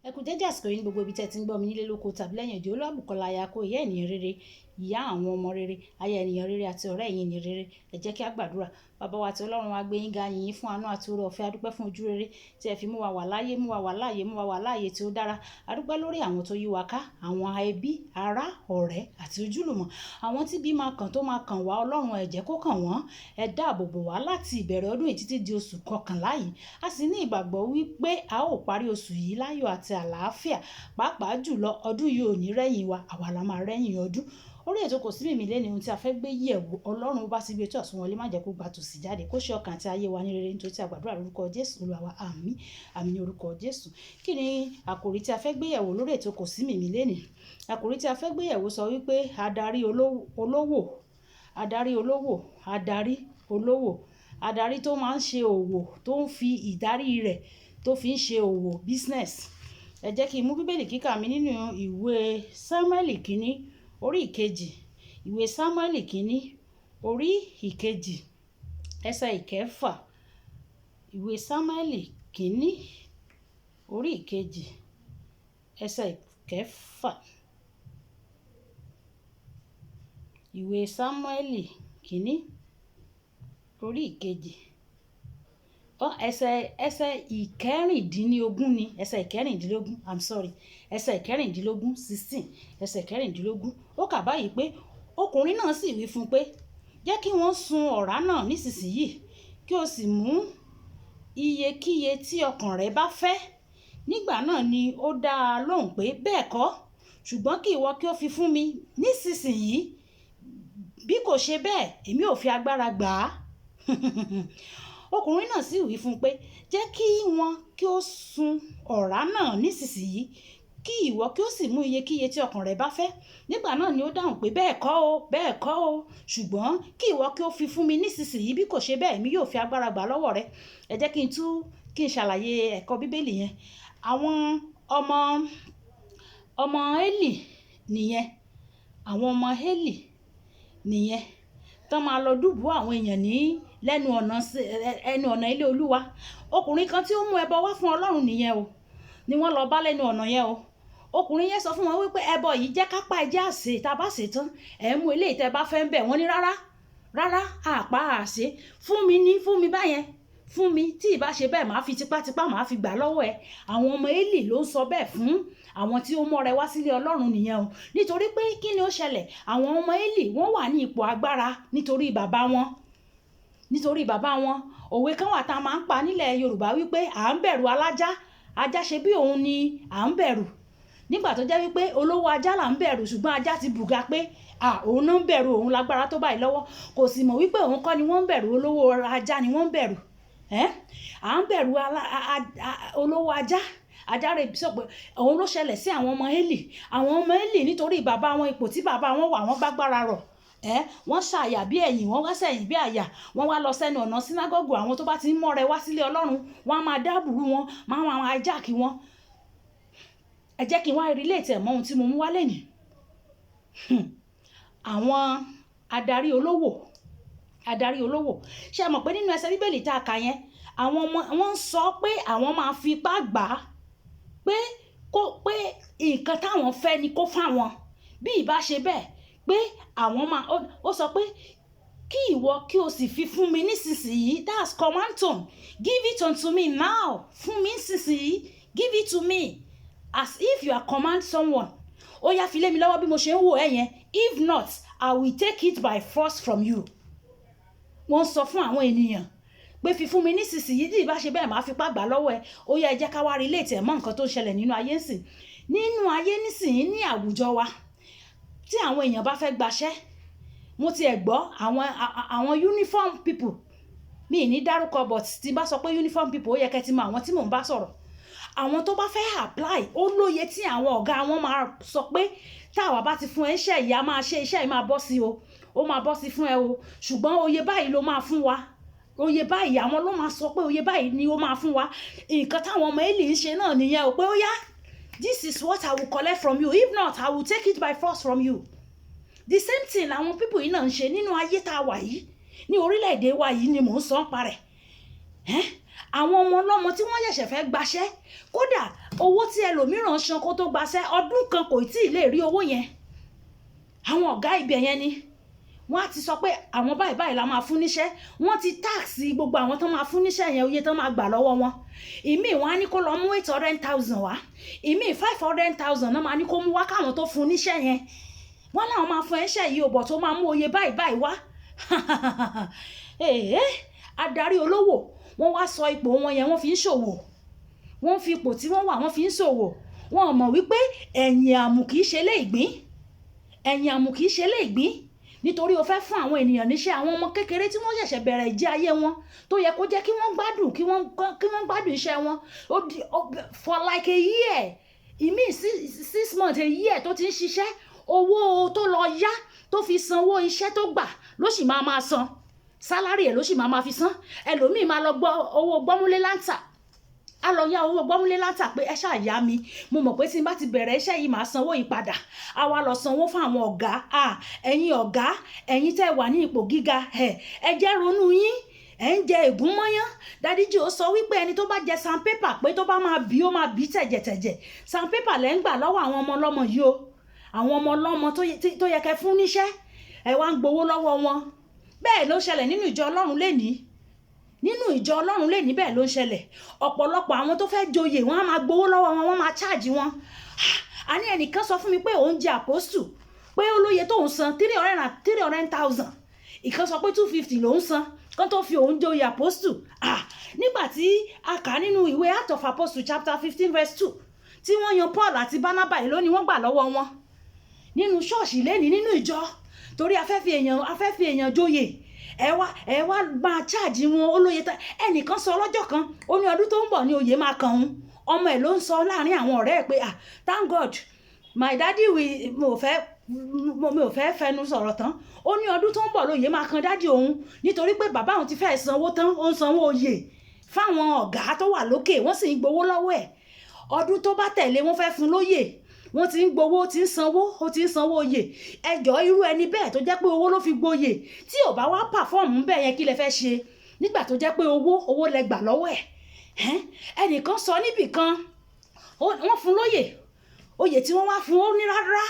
Ẹ kú dédé àsìkò yìí ní gbogbo ibi tí ẹ ti ń gbọ́ mi nílé lóko tàbí lẹ́yìn odi. Olúwabùkọ́lá aya kó ìyá ènìyàn rere, ìyá àwọn ọmọ rere, aya ènìyàn rere àti ọ̀rẹ́ ẹ̀yin ènìyàn rere. Ẹ jẹ́ kí a gbàdúrà. Baba wa àti Ọlọ́run wa gbé yín ga, yìn yín fún àánú àti oore ọ̀fẹ́. A dúpẹ́ fún ojú rere tí ẹ fi mú wa wà láyé, mú wa wà láàyè, mú wa wà láàyè tí ó dára. A dúpẹ́ lórí àwọn tó yí wa ká, àwọn ẹbí, ará, ọ̀rẹ́ àti ojúlùmọ̀. Àwọn tí bí máa kàn tó máa kàn wá, Ọlọ́run ẹ jẹ́ kó kàn wọ́n. Ẹ dáàbò bò wá láti ìbẹ̀rẹ̀ ọdún yìí títí di oṣù kọkànlá yìí. A sì ní ìgbàgbọ́ wípé a ó parí oṣù yìí láyọ̀ àti àlàáfíà. Pàápàá jùlọ ọdún yìí ò ní rẹ́yìn wa, àwa la máa rẹ́yìn ọdún. Orí ètò Kò Sí Mímì lónìí ohun tí a fẹ́ gbé yẹ̀wò. Ọlọ́run bá síbi ètò àsùnwọ̀n má jẹ́ kó gba tòsí jáde, kó ṣe ọkàn àti ayé wa ní rere nítorí tí a gbàdúrà lórúkọ Jésù Olúwa wa. Àmín. Àmín ní orúkọ Jésù. Kí ni àkòrí tí a fẹ́ gbé yẹ̀wò lórí ètò Kò Sí Mímì lónìí? Àkòrí tí a fẹ́ gbé yẹ̀wò sọ wípé adarí olówó, adarí olówó, adarí olówó, adarí tó máa ń ṣe òwò, tó ń fi ìdarí rẹ̀ tó fi ń ṣe òwò, business. Ẹ jẹ́ kí n mú Bíbélì kíkà mi nínú ìwé Sámúẹ́lì kínní orí ìkejì. Ìwé Sámúẹ́lì kínní orí ìkejì ẹsẹ̀ ìkẹfà. Ìwé Sámúẹ́lì kínní orí ìkejì ẹsẹ̀ ìkẹfà. Ìwé Sámúẹ́lì kínní orí ìkejì. Ẹsẹ̀ ìkẹrìndínlógún ni, ẹsẹ̀ ìkẹrìndínlógún, I'm sorry, ẹsẹ̀ ìkẹrìndínlógún, 16, ẹsẹ̀ ìkẹrìndínlógún. Ó kà báyìí pé ọkùnrin náà sì wí fún un pé, jẹ́ kí wọ́n sun ọ̀rá náà nísinsìnyí, kí o sì mú iyekíye tí ọkàn rẹ bá fẹ́. Nígbà náà ni ó dá a lóhùn pé, bẹ́ẹ̀ kọ́, ṣùgbọ́n kí ìwọ kí ó fi fún mi nísinsìnyí, bí kò ṣe bẹ́ẹ̀, èmi ò fi agbára gbà á. Ọkùnrin náà sì wí fún un pé, jẹ́ kí wọ́n kí ó sun ọ̀rá náà nísinsìnyí, kí ìwọ kí ó sì mú iyekíye tí ọkàn rẹ bá fẹ́. Nígbà náà ni ó dáhùn pé, bẹ́ẹ̀ kọ́ o, bẹ́ẹ̀ kọ́ o, ṣùgbọ́n kí ìwọ kí ó fi fún mi nísinsìnyí, bí kò ṣe bẹ́ẹ̀, èmi yóò fi agbára gbà lọ́wọ́ rẹ. Ẹ jẹ́ kí n kí n ṣàlàyé ẹ̀kọ́ Bíbélì yẹn. Àwọn ọmọ Élì nìyẹn. Àwọn ọmọ Élì nìyẹn. Tán máa lọ dúbò àwọn èèyàn ní lẹ́nu ọ̀nà ẹnu ọ̀nà ilé Olúwa. Ọkùnrin kan tí ó mú ẹbọ wá fún Ọlọ́run nìyẹn o, ni wọ́n lọ bá lẹ́nu ọ̀nà yẹn o. Ọkùnrin yẹn sọ fún wọn wípé ẹbọ yìí jẹ́ ká pa ẹjẹ́ àsè, tá a bá sè tán, ẹ mú eléyìí tẹ bá fẹ́ ń bẹ̀. Wọ́n ní rárá, rárá, àpá àsè. Fún mi ní, fún mi báyẹn. Fún mi, tí ì bá ṣe bẹ́ẹ̀, màá fi tipátipá, màá fi gbà lọ́wọ́ ẹ. Àwọn ọmọ Élì ló ń sọ bẹ́ẹ̀ fún àwọn tí ó mọ́rẹ wá sílé Ọlọ́run nìyẹn o. Nítorí pé kí ni ó ṣẹlẹ̀? Àwọn ọmọ Élì wọ́n wà ní ipò agbára nítorí bàbá wọn. Nítorí bàbá wọn. Òwe kan wà tá a máa ń pa nílẹ̀ Yorùbá wípé à ń bẹ̀rù alájá. Ajá ṣe bí òun ni à ń bẹ̀rù. Nígbà tó jẹ́ wípé olówó ajá là ń bẹ̀rù, ṣùgbọ́n ajá ti bùgà pé, à, òun náà ń bẹ̀rù, òun lágbára tó báyìí lọ́wọ́. Kò sì mọ̀ wípé òun kọ́ ni wọ́n ń bẹ̀rù, olówó ajá ni wọ́n ń bẹ̀rù. À ń bẹ̀rù olówó ajá. Ajá rẹ̀ sọ pé òun ló ṣẹlẹ̀ sí àwọn ọmọ Élì. Àwọn ọmọ Élì nítorí bàbá wọn, ipò tí bàbá wọn wà, wọ́n gbágbára rọ̀. Wọ́n ṣàyà bí ẹ̀yìn, wọ́n wá sẹ̀yìn bí àyà, wọ́n wá lọ sẹ́nu ọ̀nà sínágọ́gù. Àwọn tó bá ti ń mọ́rẹ wá sílé Ọlọ́run, wọ́n á máa dábùrú wọn, máa máa hijack wọn. Ẹ jẹ́ kí n wá relate ẹ̀ mọ́ ohun tí mo mú wá lónìí. Àwọn adarí olówó, adarí olówó. Ṣé ẹ mọ̀ pé nínú ẹsẹ̀ Bíbélì tá a kà yẹn, àwọn ọmọ wọ́n ń sọ pé àwọn máa fi ipá gbà á, pé kó pé nǹkan táwọn fẹ́ ni kó fún àwọn. Bí ì bá ṣe bẹ́ẹ̀, pé àwọn máa, ó sọ pé kí ìwọ kí o sì fi fún mi nísinsìnyí. That's command tone. Give it unto me now. Fún mi nísinsìnyí. Give it to me. As if you are command someone. Ó yá fi lé mi lọ́wọ́ bí mo ṣe ń wò ẹ́ yẹn. If not, I will take it by force from you. Wọ́n sọ fún àwọn ènìyàn pé fi fún mi nísinsìnyí, bí ì bá ṣe bẹ́ẹ̀, màá fi ipá gbà lọ́wọ́ ẹ. Ó yá, ẹ jẹ́ ká wá relate ẹ̀ mọ́ nǹkan tó ń ṣẹlẹ̀ nínú ayé ńsìn. Nínú ayé nísìnyí ní àwùjọ wa, tí àwọn èèyàn bá fẹ́ gbaṣẹ́, mo ti ẹ̀ gbọ́ àwọn uniform people, mi ì ní dárúkọ, but tí n bá sọ pé uniform people, ó yẹ kí ẹ ti mọ àwọn tí mò ń bá sọ̀rọ̀. Àwọn tó bá fẹ́ apply, ó lóye tí àwọn ọ̀gá wọn máa sọ pé tá àwa bá ti fún ẹ iṣẹ́ yìí, a máa ṣe iṣẹ́ yìí, máa bọ́ sí o, ó máa bọ́ sí fún ẹ o, ṣùgbọ́n oye báyìí ló máa fún wa. Oye báyìí, àwọn ló máa sọ pé oye báyìí ni ó máa fún wa. Nǹkan táwọn ọmọ Élì ń ṣe náà nìyẹn o, pé ó yá, this is what I will collect from you. If not, I will take it by force from you. The same thing làwọn people yìí náà ń ṣe nínú ayé tá a wà yìí, ní orílẹ̀-èdè wa yìí ni mò ń sọ ń parẹ̀. Àwọn ọmọ ọlọ́mọ tí wọ́n ṣẹ̀ṣẹ̀ fẹ́ gbaṣẹ́, kódà Owó tí ẹlòmíràn san kó tó gbaṣẹ́, ọdún kan kò tí ì lè rí owó yẹn. Àwọn ọ̀gá ibẹ̀ yẹn ni wọ́n á ti sọ pé àwọn báyìí báyìí la máa fún níṣẹ́. Wọ́n ti tax gbogbo àwọn tó máa fún níṣẹ́ yẹn, iye tó máa gbà lọ́wọ́ wọn. Ìmíì, wọ́n á ní kó lọ mú 800,000 wá. Ìmíì, 500,000 náà máa ní kó mú wá káwọn tó fún níṣẹ́ yẹn. Wọ́n láwọn máa fún ẹṣẹ́ yìí ò bọ̀ tó máa mú oye báyìí báyìí wá. Èé, adarí olówó, wọ́n wá sọ ipò wọn yẹn, wọ́n fi ń ṣòwò. Wọ́n fi ipò tí wọ́n wà, wọ́n fi ń ṣòwò. Wọ́n mọ̀ wípé ẹ̀yìn àmù kì í ṣe lé ìgbín, ẹ̀yìn àmù kì í ṣe lé ìgbín. Nítorí o fẹ́ fún àwọn ènìyàn níṣẹ́, àwọn ọmọ kékeré tí wọ́n ṣẹ̀ṣẹ̀ bẹ̀rẹ̀ ìjẹ́ ayé wọn, tó yẹ kó jẹ́ kí wọ́n gbádùn, kí wọ́n gbádùn iṣẹ́ wọn ó di for like a year, ìmíì 6 months, a year tó ti ń ṣiṣẹ́, owó tó lọ yá tó fi sanwó iṣẹ́ tó gbà ló sì máa máa san. Salary ẹ̀ ló sì máa máa fi san. Ẹlòmíì máa lọ gbọ́ owó gbọ́múlé láǹtà, á lọ yá owó gbọ́múlé láǹtà pé ẹ ṣáà yá mi, mo mọ̀ pé tí n bá ti bẹ̀rẹ̀ iṣẹ́ yìí, màá sanwó yìí padà. Á wá lọ sanwó fún àwọn ọ̀gá. Ẹ̀yin ọ̀gá, ẹ̀yin tẹ́ wà ní ipò gíga, ẹ jẹ́ ronú yín. Ẹ̀ ń jẹ ègún mọ́yán. Daddy G.O sọ wípé ẹni tó bá jẹ sandpaper, pé tó bá máa bí, ó máa bí tẹ̀jẹ̀tẹ̀jẹ̀. Sandpaper lẹ́ ń gbà lọ́wọ́ àwọn ọmọ ọlọ́mọ yìí o. Àwọn ọmọ ọlọ́mọ tó yẹ kẹ́ fún níṣẹ́, ẹ wá ń gbowó lọ́wọ́ wọn. Bẹ́ẹ̀ ló ṣẹlẹ̀ nínú ìjọ Ọlọ́run lénìí. Nínú ìjọ Ọlọ́run lénìí, bẹ́ẹ̀ ló ń ṣẹlẹ̀. Ọ̀pọ̀lọpọ̀ àwọn tó fẹ́ joyè, wọ́n á máa gbowó lọ́wọ́ wọn, wọ́n máa charge wọn. Àní ẹnìkan sọ fún mi pé òun jẹ apostle, pé ó lóye tóun san, 300,000. Ìkan sọ pé 250 lòún san kán tó fi òun joyè apostle. Nígbà tí a kà nínú ìwé Act of Apostle chapter 15 verse 2, tí wọ́n yan Paul àti Barnabas, èló ni wọ́n gbà lọ́wọ́ wọn? Nínú ṣọ́ọ̀ṣì lẹ́ni, nínú ìjọ, torí a fẹ́ fi èèyàn joyè, ẹ wá máa charge wọn. Ó lóye tá ẹnìkan sọ lọ́jọ́ kan. Ó ní ọdún tó ń bọ̀ ní oyè máa kàn òun. Ọmọ ẹ̀ ló ń sọ láàrin àwọn ọ̀rẹ́ ẹ̀ pé, "Ah, thank God my daddy will." Mo ò fẹ́ fẹnu sọ̀rọ̀ tán. Ó ní ọdún tó ń bọ̀ lóye máa kan daddy òun, nítorí pé bàbá òun ti fẹ́ sanwó tán. Ó ń sanwó oyè fáwọn ọ̀gá tó wà lókè, wọ́n sì ń gbowó lọ́wọ́ ẹ̀. Ọdún tó bá tẹ̀lé, wọ́n fẹ́ fún lóyè, wọ́n ti ń gbowó, ó ti ń sanwó, ó ti ń sanwó oyè. Ẹjọ́, irú ẹni bẹ́ẹ̀ tó jẹ́ pé owó ló fi gboyè, tí ò bá wá perform bẹ́ẹ̀ yẹn, kí lẹ fẹ́ ṣe nígbà tó jẹ́ pé owó lẹ gbà lọ́wọ́ ẹ̀? Ẹnìkan sọ níbì kan, wọ́n fún lóyè. Oyè tí wọ́n wá fún, ó ní rárá,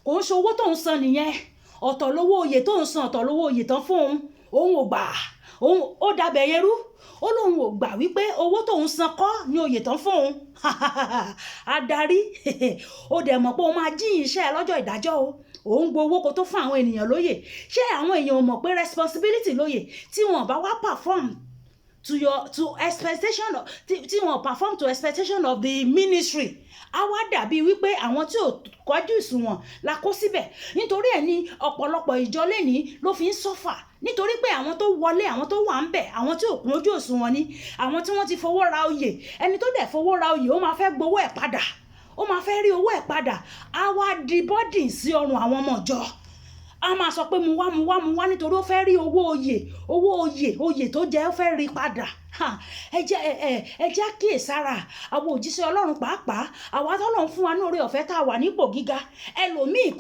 kò ń ṣe owó tó ń san nìyẹn. Ọ̀tọ̀ lówó oyè tó ń san, ọ̀tọ̀ lówó oyè tán fún òun. Òun ò gbà. Òun ó dabẹ̀ yẹn rú. Ó lóun ò gbà wípé owó tóun san kọ́ ní oyè tán fún òun. Adarí, ó dẹ̀ mọ̀ pé òun máa jíyìn iṣẹ́ ẹ lọ́jọ́ ìdájọ́ o. Òun gbowó kó tó fún àwọn ènìyàn lóyè. Ṣé àwọn èèyàn ò mọ̀ pé responsibility lóyè? Tí wọn bá wá perform to your to expectation, tí wọn perform to expectation of the ministry, á wá dàbí wípé àwọn tí ò kọjú ìsùnwọ̀n la kó síbẹ̀. Nítorí ẹ̀ ní ọ̀pọ̀lọpọ̀ ìjọ lẹ́ni ló fi ń suffer, nítorí pé àwọn tó wọlé, àwọn tó wà ń bẹ̀, àwọn tí ò kún ojú òṣùwọ̀n ni, àwọn tí wọ́n ti fowó ra oyè. Ẹni tó dẹ̀ fowó ra oyè, ó máa fẹ́ gbowó ẹ̀ padà, ó máa fẹ́ rí owó ẹ̀ padà. Á wá di burden sí ọrùn àwọn ọmọ ìjọ. A máa sọ pé mu wá, mu wá, mu wá, nítorí ó fẹ́ rí owó oyè, owó oyè, oyè tó jẹ́, ó fẹ́ rí padà. Ẹ jẹ́ kíyèsára. Àwọn òjíṣẹ́ Ọlọ́run pàápàá, àwa tọ́lọ́run fún wa ní oore ọ̀fẹ́ tá a wà nípò gíga, ẹlòmíì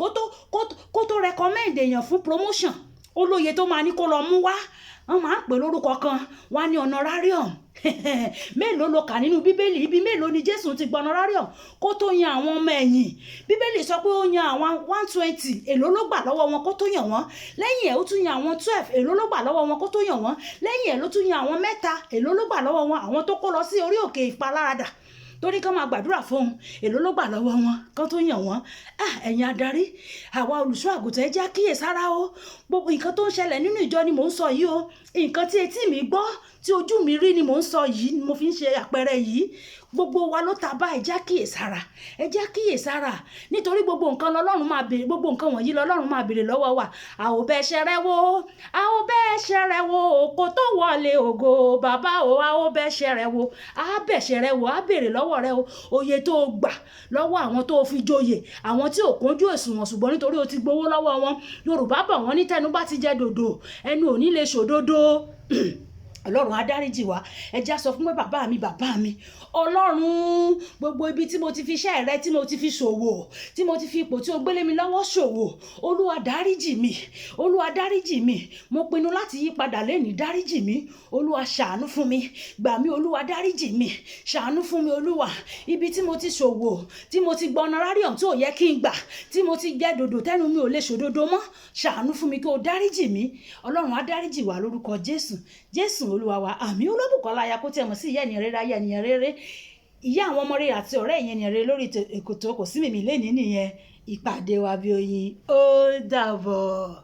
kó tó recommend èèyàn fún promotion, ó lóye tó máa ní kó lọ mú wá. Wọ́n máa ń pè lórúkọ kan, wọ́n á ní honorarium. Mélòó ló kà nínú Bíbélì? Ibi mélòó ni Jésù ti gba honorarium kó tó yan àwọn ọmọ ẹ̀yìn? Bíbélì sọ pé ó yan àwọn 120. Èló ló gbà lọ́wọ́ wọn kó tó yàn wọ́n? Lẹ́yìn ẹ̀, ó tún yan àwọn 12. Èló ló gbà lọ́wọ́ wọn kó tó yàn wọ́n? Lẹ́yìn ẹ̀ ló tún yan àwọn mẹ́ta. Èló ló gbà lọ́wọ́ wọn? Àwọn tó kó lọ sí orí òkè ìpaláradà torí kán máa gbàdúrà fún un, èló ló gbà lọ́wọ́ wọn kán tó yàn wọ́n? Ẹ̀yin adarí, àwa olùṣọ́ àgùntàn, ẹ jẹ́ kíyèsára o. Gbogbo nǹkan tó ń ṣẹlẹ̀ nínú ìjọ ni mò ń sọ yìí o. Nǹkan tí etí mi gbọ́, tí ojú mi rí ni mò ń sọ yìí, ni mo fi ń ṣe àpẹẹrẹ yìí. Gbogbo wa ló ta bá. Ẹ jẹ́ kíyèsára, ẹ jẹ́ kíyèsára, nítorí gbogbo nǹkan lọ́lọ́run máa béèrè, gbogbo nǹkan wọ̀nyí lọ́lọ́run máa béèrè lọ́wọ́ wa. A ò bẹ́ ṣẹrẹ wo, a ò bẹ́ ṣẹrẹ wo kó tó wọlé ògo bàbá o. A ò bẹ́ ṣẹrẹ wo, a bẹ̀ ṣẹrẹ wo, a béèrè lọ́wọ́ rẹ o. Oye tó o gbà lọ́wọ́ àwọn tó o fi joyè, àwọn tí ò kúnjú òṣùwọ̀n, ṣùgbọ́n nítorí o ti gbowó lọ́wọ́ wọn. Yorùbá bọ̀, wọ́n ní tẹnu bá ti jẹ dòdò, ẹnu ò ní lè ṣòdodo. Ọlọ́run á dáríjì wá. Ẹ já sọ fún pé, "Bàbá mi, bàbá mi, Ọlọ́run, gbogbo ibi tí mo ti fi iṣẹ́ rẹ, tí mo ti fi ṣòwò, tí mo ti fi ipò tí o gbélé mi lọ́wọ́ ṣòwò, Olúwa, dáríjì mi. Olúwa, dáríjì mi. Mo pinnu láti yí padà lẹ́nìí. Dáríjì mi, Olúwa. Ṣàánú fún mi, gbà mí. Olúwa, dáríjì mi, ṣàánú fún mi. Olúwa, ibi tí mo ti ṣòwò, tí mo ti gba honorarium tí ò yẹ kí n gbà, tí mo ti jẹ́ dòdò tẹ́nu mi ò lè ṣòdodo mọ́, ṣàánú fún mi, kí o dáríjì mi." Ọlọ́run á dáríjì wá lórúkọ Jésù. Jésù Olúwa wa, àmín. Olúbùkọ́lá aya kó tẹ̀ mọ́ sí ìyá ènìyàn rere, aya ènìyàn rere, ìyá àwọn ọmọ rere àti ọ̀rẹ́ ìyẹn ènìyàn rere lórí ètò Kò Sí Mímì lẹ́nìí nìyẹn. Ìpàdé wa bí oyin. Ó dàbọ̀.